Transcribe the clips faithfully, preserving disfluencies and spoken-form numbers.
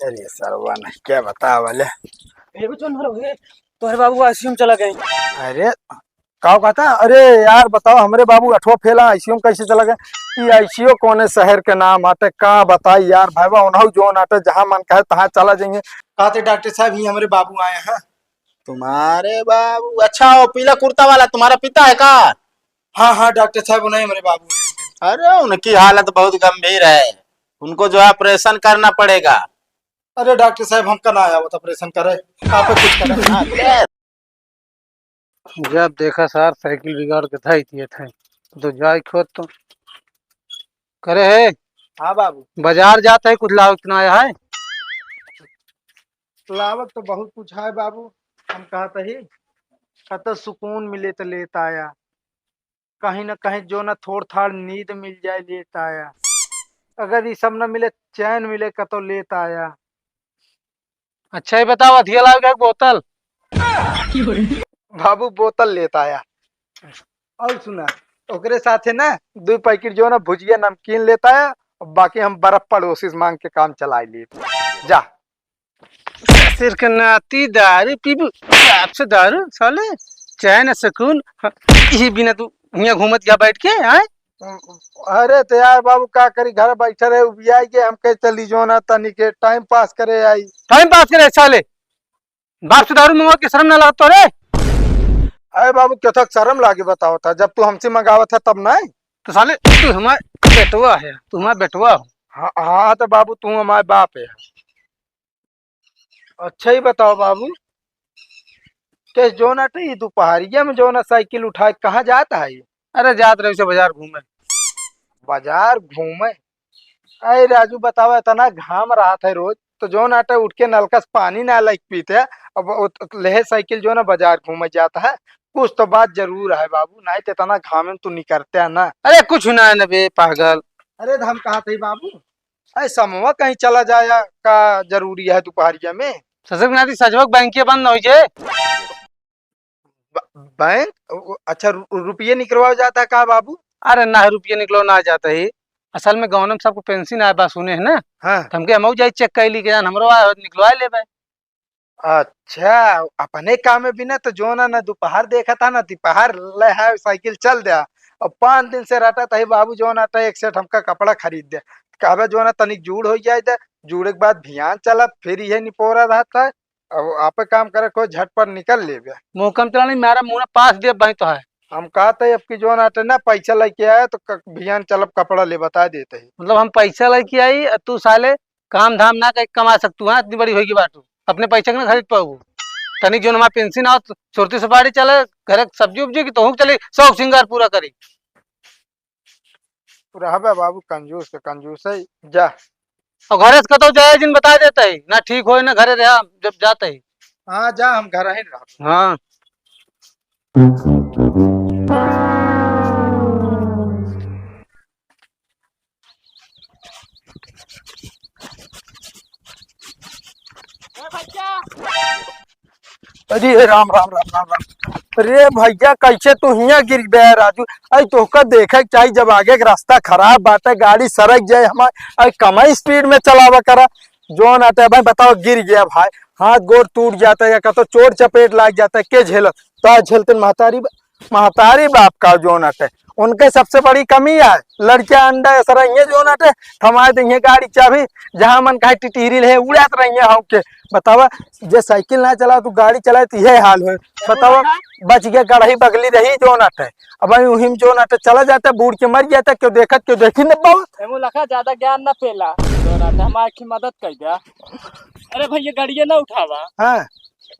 अरे सरवा नहीं, क्या बतावा ले। ए, बचवन भरो, ए, तोहरे बाबू आईसीयू में चला गए। अरे, का कहता? अरे यार, बताओ, हमरे बाबू अठवा फेला आईसीयू में कैसे चला गए? ई आईसीयू कौने शहर के नाम आटे, का बताई यार भाईवा, उन्हऊ जौन आटे, जहाँ मन कहे तहाँ चला जाइए। कहते डॉक्टर साहब, ही हमरे बाबू आए हैं। तुम्हारे बाबू? अच्छा, वो पीला कुर्ता वाला तुम्हारा पिता है का? हाँ, हाँ, डॉक्टर साहब, उन्हीं हमरे बाबू हैं। अरे, उनकी हालत बहुत गंभीर है, उनको जो है ऑपरेशन करना पड़ेगा। अरे डॉक्टर साहब, हमका ना आवत ऑपरेशन करे, आप कुछ करे। हाँ, ये जब देखा सार साइकिल बिगाड़ के धई दिए थे, तो जाए खोद तो करे है। हाँ बाबू। बाजार जाता है, कुछ लावत ना आया है? लावत तो बहुत कुछ है बाबू, हम कहत ही कत सुकून मिले तो लेत आया, कहीं ना कहीं जो ना थोड़ थाड़ नींद मिल जाए लेत आया, अगर ये सब ना मिले, चैन मिले कतो लेत आया। अच्छा, ये बताओ, अथिया लाओगे एक बोतल? बाबू, बोतल लेत आया। और सुना, ओकरे साथे ना दो पैकेट जो ना भुजिया नमकीन लेत आया, और बाकी हम बर्फ पड़ोसी से मांग के काम चला लिए। जा। ससुर के नाती दारू पीबू, बाप से दारू, साले, चैन सुकून, हाँ, यही बिना तू हियाँ घूमत गया बैठ के, आए? अरे तो यार बाबू, का करी, घर बैठे रहे, उबियाई के, हम कहे चली जो ना तनी के टाइम पास करे आई। टाइम पास करे साले, बाप से दारू मंगवा के शर्म ना लगत तोरे? अरे बाबू, क्यों तक शर्म लागे बताओ था, जब तू हमसे मंगावत है तब नहीं। तो साले तू हमार बेटवा है, तू हमार बेटवा हो। हाँ, हाँ, तो बाबू तू हमार बाप है। अच्छा ही बताओ बाबू, के जोन अटे ई दोपहरिया में जोन साइकिल उठाए कहाँ जात है? अरे जात रहे से बाजार घूमे। बाजार घूमे? अरे राजू बतावा, इतना घाम रहत है रोज, तो जोन अटे उठ के नलका से पानी ना लाइक पीते, अब वो तो लेहे साइकिल जो ना बाजार घूमे जाता है, कुछ तो बात जरूर है बाबू, नहीं तो इतना घाम में तू निकरते है ना। अरे कुछ ना है ना बे पागल। अरे तो हम कहा थे बाबू, अरे समवा कहीं चला जाया का जरूरी है दोपहरिया में? ससुर के नाती सजवक बैंकिया बंद न हो जे। ब-, बैंक? उ-, अच्छा, रु-, रुपये निकलवा जाता है का बाबू? अरे ना, रुपये निकलवा ना जाता ही। असल में गौनम सबको पेंशन आए बा सुने है ना। हाँ। तो हमके हमहू जाई चेक कर ली के जान हमरो आए हो निकलवा ले बे। अच्छा, अपने काम में भी ना तो जो ना, ना दोपहर देखा था ना, दोपहर ले है साइकिल चल दिया। अब पाँच दिन से रटा था ही बाबू जो ना तो एक सेट हमका कपड़ा खरीद दे। कहबे जो ना तनिक जूड़ हो जाए दे, जूड़े के बाद भियान चला, फिर यह निपोरा रहता है। अब आपे काम करे, कोई झटपट निकल लेबे। मुँह कम चला नहीं, मारा मुँह ना पास दे भाई तो है। हम कहते अब की जोन आटे ना पैसा लेके आए तो क-, भियान चलब कपड़ा ले बता देते ही। मतलब हम पैसा लेके आई, अ तू साले काम धाम ना कर कमा सकतू, हाँ, इतनी बड़ी होगी बाटू, अपने पैसा के ना खरीद पाऊ। तनिक जोन हमार पेंशन आओ, सुरती सुपारी चले, घर के सब्जी उब्जी की तो हूँ चली, शौक सिंगार पूरा करी। रहबे बाबू, कंजूस के कंजूस है, जा। और घरे से कतौ जाए जिन बता देते ही, ना ठीक होए ना घरे रहा जब जाते ही। हाँ, जा, हम घर ही रह। हाँ। अरे राम, राम, राम, राम, राम। अरे भैया, कैसे तू हियाँ गिर गया राजू? अरे तोहका देखे के चाही, जब आगे के रास्ता खराब बाटे, गाड़ी सरक जाए हमार, अरे कम ही स्पीड में चलावा करा। जौन आटे भाई बताओ, गिर गया भाई, हाथ गोड़ टूट जाता है या कतो चोट चपेट लाग जाता है, के झेलत? तो आज झेलते महतारी बा-, महतारी बाप का जौन आटे, उनके सबसे बड़ी कमी है, लड़कियां अंडा ऐसा रही है जौन आटे, थमाए देंगे गाड़ी चाबी, जहाँ मन कहे टिटहिरी ले उड़ात रही है। हौ के बतावा, जे साइकिल ना चला तू गाड़ी चलाए तो यह हाल हो। बतावा, बच गया गड़ही बगली रही जौन आटे, अब वही उहिम जौन आटे चला जाता, बूड़ के मर जाता, क्यों देखत, क्यों देखी न पावत। एमो लखा ज्यादा ज्ञान ना पेला, जौन आटे हमार की मदद कर दिया। अरे भैया, गाड़िया ना उठावा। हाँ।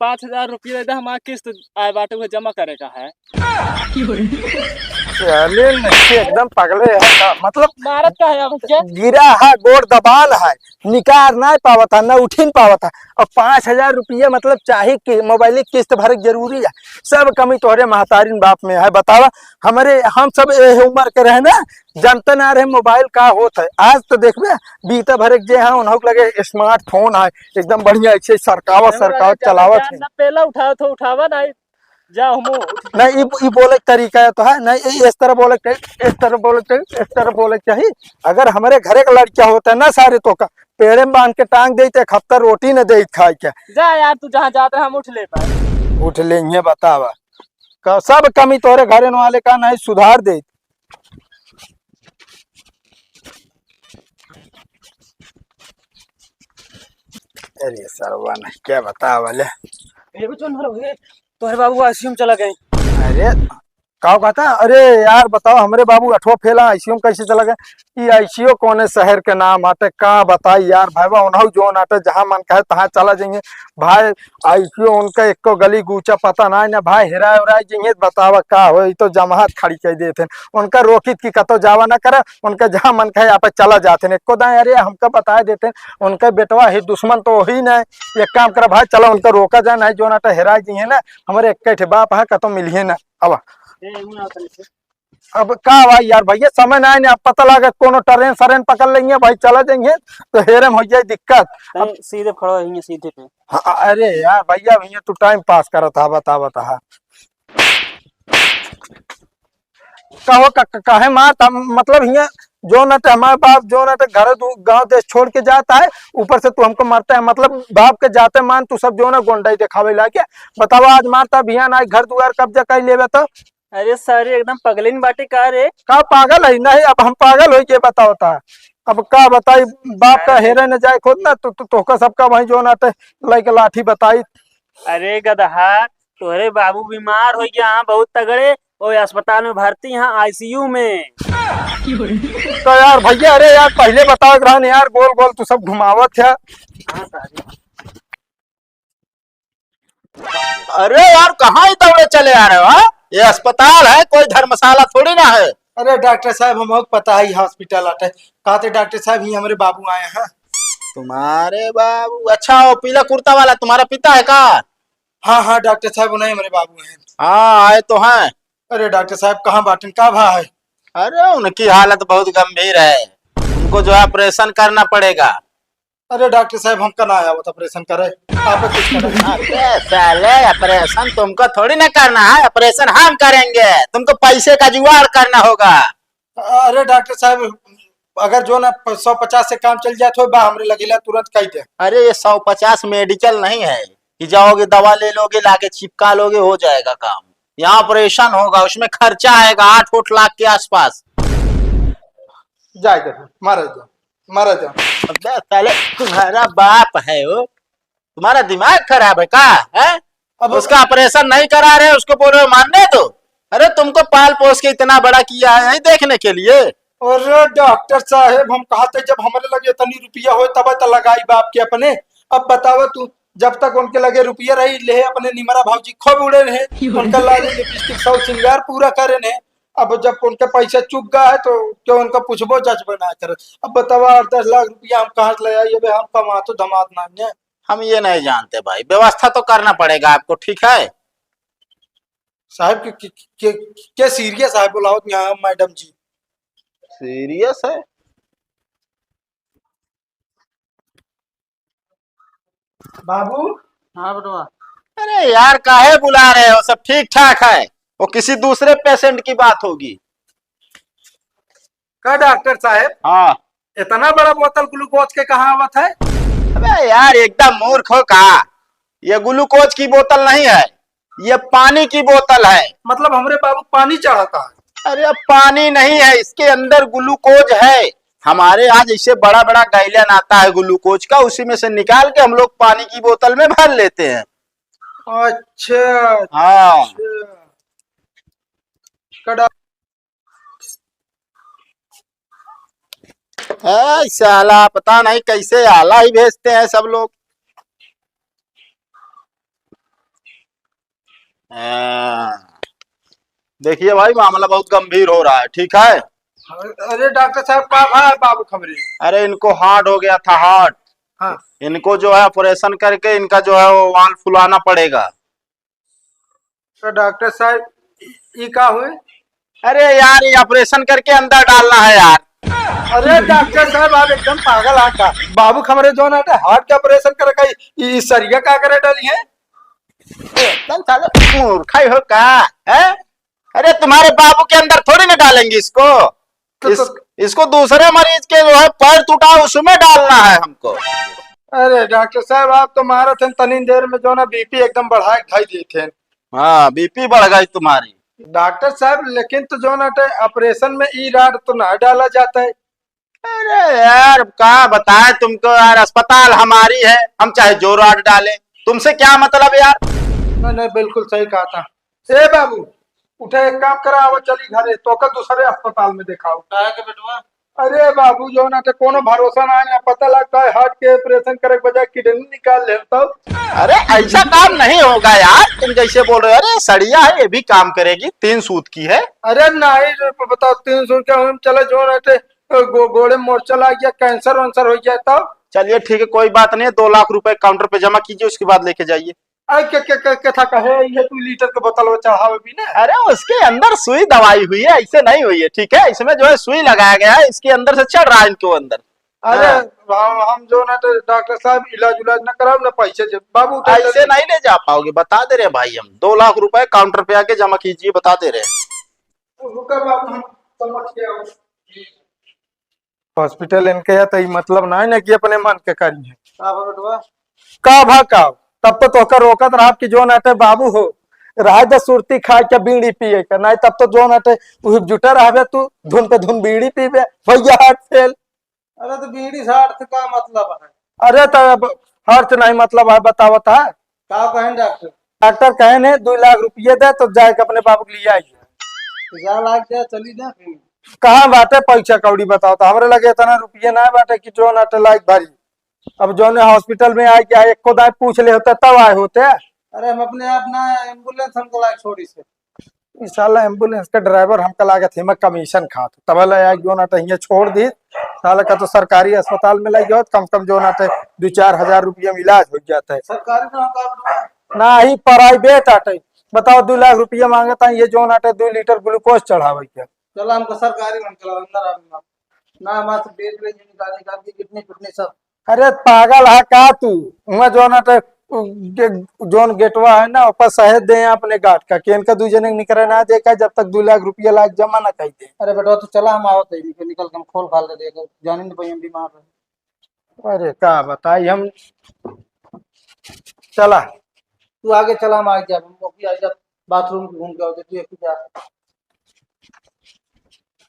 पाँच हजार रुपया दे दे, हमार किस्त आए बाटे, उहे जमा करे का है। चले नहीं, एकदम पगले है का? मतलब मारत का है अब क्या? गिरा है, गोड़ दबान है, निकार ना पावत है, ना उठिन पावत है। अब पाँच हजार रुपया मतलब चाही कि मोबाइल की किस्त भरे के जरूरी है। सब कमी तोहरे महतारिन बाप में है। बतावा, हमरे, हम सब ए उम्र के रहे ना, जानते ना रहे मोबाइल का होत है। आज तो देखबे, बीता भरे के जे है, उन्हों के लगे स्मार्टफोन है, एकदम बढ़िया, ऐसे सरकावत, अरे सरकावत, राजा, चलावत ज्ञान है। ना पेला उठावत हो, उठावा नहीं। जा, हमो उठ। नहीं, ई, ई बोले के तरीका है तो है, नहीं, ई इस तरह बोले के चाहिए, इस तरह बोले के चाहिए, इस तरह बोले के चाहिए। अगर हमरे घरे का लड़का होता है ना सारे, तो का पेड़े में बांध के टांग देते, एक हफ्ता रोटी न देत खाए के। जा यार, तू जहाँ जात रहा, हम उठ ले पाए। उठ ले, ये बतावा, का सब कमी तोरे घरे वाले का नहीं सुधार दे। अरे सरवा, नहीं क्या बतावा ले। ए, कुछ ना रहो, ए, तोहरे बाबू आईसीयू में चला गए। अरे, का कहता? अरे यार, बताओ, हमरे बाबू अठवा फेला, आईसीयू में कैसे चला गए? ई आईसीयू कौने शहर के नाम आटे, का बताई यार, भाईवा, उन्हऊ जोन आटे, जहाँ मन कहे, तहाँ चला जाइए। भाई, आईसीयू उनका एको गली गूचा पता ना है ना, भाई, हेराए उराए जाइए, बतावा, का हो, ई तो जमात खड़ी कर देते हैं। उनका रोकित की कतो जावा ना करे, उनका जहाँ मन कहे, आप चला जाते हैं। एको दाएं, अरे, हमका बताए देते हैं, उनका बेटवा ही दुश्मन तो ही ना है। एक काम करा भाई, चला उनका रोका जाए, नहीं जोन आटे हेराए जाइए ना, हमरे एक ठे बाप है, कतो मिलिए ना। अब ए, यूं ना करे से। अब का भाई यार, भैया समय ना है ना, अब पता लगे कोनो ट्रेन सरेन पकड़ लेंगे भाई, चला जाएंगे तो हेरे में हो जाए दिक्कत। अब तनी सीधे खड़ा हो, यहीं सीधे पे। हाँ, अरे यार भैया, भैया तू टाइम पास करत हा, बता, बता हा। कहो क-, क-, काहे मार त-, मतलब हियाँ जो न ते हमारे बाप जो न ते घर दू-, गाँव देश छोड़ के जाता है, ऊपर से तू हमको मारता है, मतलब बाप के जाते मान तू सब जो ना गोंडाई दिखावे लागे। बतावा, आज मारता बिहान आई घर दुआर कब्जा कर लेवे तो। अरे सारे एकदम पगलिन बाटे का रे? का पागल है? नहीं, अब हम पागल होई के बताओ ता। अब का बताई, बाप का अरे। हेरे न जाए खुद ना, तो, तो, तोहका सबका वहीं जो ना ते लइके लाठी बताई। अरे गदहा, तोहरे बाबू बीमार हो गया, हाँ, बहुत तगड़े, ओ अस्पताल में भर्ती, हाँ, आईसीयू में। तो यार भैया, अरे यार, पहले बताओ रहन यार, गोल गोल तू सब घुमावत है। हाँ, सारे। अरे यार, कहाँ ही दौड़े चले आ रहे हो, हाँ? ये अस्पताल है, कोई धर्मशाला थोड़ी ना है। अरे डॉक्टर साहब, हम पता ही हॉस्पिटल आटे। कहते डॉक्टर साहब, ही हमारे बाबू आए हैं। तुम्हारे बाबू? अच्छा, वो पीला कुर्ता वाला तुम्हारा पिता है का? हाँ, हाँ, डॉक्टर साहब, उन्हीं हमारे बाबू हैं। हाँ, आए तो हैं। अरे डॉक्टर साहब, कहाँ बाटन, का भा है? अरे, उनकी हालत बहुत गंभीर है, उनको जो है ऑपरेशन करना पड़ेगा। अरे डॉक्टर साहब, हमका ना आवत ऑपरेशन करे, आप कुछ करें। अबे साले, ऑपरेशन तुमको थोड़ी ना करना है, ऑपरेशन हम करेंगे, तुमको पैसे का जुगाड़ करना होगा। अरे डॉक्टर साहब, अगर जो ना प-, सौ पचास से काम चल जात हो, बा हमरे लगेला तुरंत कह दे। अरे ये सौ पचास मेडिकल नहीं है कि जाओगे दवा ले लोगे, लाके चिपका लोगे, हो जाएगा काम। यहाँ ऑपरेशन होगा, उसमें खर्चा आएगा आठ आठ लाख के आसपास। जाए दे, मारा जा, मारा जा। अबे साले, तुम्हारा बाप है वो, तुम्हारा दिमाग खराब है का? है? अब उसका ऑपरेशन नहीं करा रहे, उसको बोलो मानने दो। अरे तुमको पाल पोस के इतना बड़ा किया है यही देखने के लिए। अरे डॉक्टर साहेब, हम कहा थे जब हमारे लगे इतनी रुपया हो तब तो लगाई बाप के अपने। अब बताओ तू, जब तक उनके लगे रुपया रही ले अपने निमरा भौजी खूब उड़े रहे, उनका लाली लिपस्टिक सब श्रृंगार पूरा करे ने। अब जब उनके पैसा चुक गया है तो क्यों उनका पूछबो जज बना कर। अब बताओ आठ दस लाख रुपया हम कहाँ से ले आई, अबे हम कमातो धमात ना है। हम ये नहीं जानते भाई, व्यवस्था तो करना पड़ेगा आपको, ठीक है? साहब के, के, के, के सीरियस है, बुलाओ यहाँ मैडम जी। सीरियस है? बाबू। हाँ बेटवा। अरे यार, काहे बुला रहे हो? सब ठीक ठाक है, वो किसी दूसरे पेशेंट की बात होगी। का डॉक्टर साहब? हाँ। इतना बड़ा बोतल ग्लूकोज के कहाँ आवत है? अबे यार, एकदम मूर्ख हो का? ये ग्लूकोज की बोतल नहीं है, ये पानी की बोतल है। मतलब हमरे बाबू पानी चढ़ाता है? अरे, अब पानी नहीं है, इसके अंदर ग्लूकोज है। हमारे यहाँ जैसे बड़ा बड़ा गैलन आता है ग्लूकोज का, उसी में से निकाल के हम लोग पानी की बोतल में भर लेते हैं। अच्छा, हाँ। अच्छा। कड़ा है साला, पता नहीं कैसे आला ही भेजते हैं सब लोग। हाँ। देखिए भाई, मामला बहुत गंभीर हो रहा है, ठीक है? अरे डॉक्टर साहब, का भा है बाबू खबरे? अरे, इनको हार्ट हो गया था, हार्ट। हाँ। इनको जो है ऑपरेशन करके इनका जो है वो वाल्व फुलाना पड़ेगा। तो डॉक्टर साहब, ई, ई का हुए? अरे यार, ये ऑपरेशन करके अंदर डालना है यार। अरे डॉक्टर साहब, आप एकदम पागल आ का? बाबू खबरे जो ना हार्ट का ऑपरेशन करे का, ई, ई सरिया का करे डाली है? एकदम साले मूर्खा ही हो का? है? अरे, तुम्हारे बाबू के अंदर थोड़ी ना डालेंगे इसको। तो, इस, तो इसको दूसरे मरीज के जो है पैर टूटा, उसमें डालना है हमको। अरे डॉक्टर साहब, आप तो मारत हैं, तनी देर में जो ना बीपी एकदम बढ़ा के धई देत हैं। हाँ, बीपी बढ़ गई तुम्हारी। डॉक्टर साहब, लेकिन तो जो ना टे ऑपरेशन में ई राड तो ना डाला जाता है। अरे यार, क्या बताएं तुमको यार, अस्पताल हमारी है, हम चाहे जो राड डालें, तुमसे क्या मतलब यार? नहीं, नहीं, बिल्कुल सही कहा था। ए बाबू, उठे, एक काम करा, आवा चली घरे, तो का दूसरे अस्पताल में दिखाओ। काहे के बेटवा? अरे बाबू, जो ना ते कोनो भरोसा ना है, पता लगता है हार्ट के ऑपरेशन करे के बजाय किडनी निकाल ले तो। अरे, ऐसा काम नहीं होगा यार, तुम जैसे बोल रहे हो। अरे, सड़िया है, ये भी काम करेगी, तीन सूत की है। अरे नहीं रे, बताओ, तीन सूत क्या, हम चले जो ना ते गो-, गोड़े मोर्चा लाग गया, कैंसर वैंसर हो गया तब? चलिए ठीक है, कोई बात नहीं, दो लाख रुपए काउंटर पे जमा कीजिए, उसके बाद लेके जाइए। अरे के, के, के, के था कहे, ये तू लीटर के बोतल में चढ़ावे भी ना। अरे, उसके अंदर सुई दवाई हुई है, ऐसे नहीं हुई है, ठीक है? इसमें जो है सुई लगाया गया है, इसके अंदर से चढ़ रहा है इनके अंदर। अरे हाँ। हम, हम जो ना तो डॉक्टर साहब इलाज उलाज ना कराओ ना पैसे जे बाबू उठा ऐसे ले। नहीं ले जा पाओगे, बता दे रहे हैं भाई हम। दो लाख रुपए काउंटर पे आके जमा कीजिए, बता दे रहे हैं। रुका बाबू, हम समझ के आओ। हॉस्पिटल इनके है तो ई मतलब ना है ना कि अपने मन के करी है। का भा बेटवा? का भा का? तब तो तोहका रोकत रहब कि जो नाटे बाबू हो, रहे दे सुरती खाए के बीड़ी पिए के, नहीं तब तो जो नाटे उही जुटे रहबे तू, धुन पे धुन बीड़ी पीबे, भैया हार्ट फेल। अरे तो बीड़ी से अर्थ का मतलब है? अरे तो अब अर्थ नहीं मतलब है, बतावत है। का कहें डॉक्टर? डॉक्टर कहेन है, दो लाख रुपये दे तो जाए के अपने बाबू के लिए आई। तो जा लाग जा, चली जा फिर। कहाँ बाटे पैसा कौड़ी बताओ तो, हमरे लगे इतना रुपये ना बाटे कि जो नाटे लायक भारी। अब जौने हॉस्पिटल में आए क्या एको दाए पूछ ले होते तब आए होते। अरे हम अपने आप ना एम्बुलेंस हमको लायक छोड़ी से। ई साला एम्बुलेंस के ड्राइवर हमका लागत है, हिमा कमीशन खात। तब ले आए जो नाटे हियाँ छोड़ दी। साला का तो सरकारी अस्पताल में लग जाओ, कम से कम जो नाटे दो चार हजार रुपया में इलाज हो जाता है। सरकारी ना होता है। ना ही प्राइवेट आटे। बताओ, दो लाख रुपया मांगता है, ये जो नाटे दो लीटर ग्लूकोज चढ़ावे के। चला हमको सरकारी में चला, अंदर आ ना। ना हमारे से बेच ले, निकाल, निकाल के किडनी, किडनी सब। अरे पागल है का तू? हुआ जो नाटे उ गे-, जौन गेटवा है ना, ऊपर शहद दे अपने गार्ड का, कि इनका दू जने के निकरे ना देखा जब तक दो लाख रुपया लायक जमा ना कर दे। अरे बेटवा, तू चला, हम आवत है, इनको निकल के हम खोल खाल दे देगा, जाने नहीं पाई हम बीमार है। अरे का बताई हम, चला। तू आगे चला, हम आगे जाब, हम अभी आ जा, बाथरूम घूम के आओ, तू एक जा।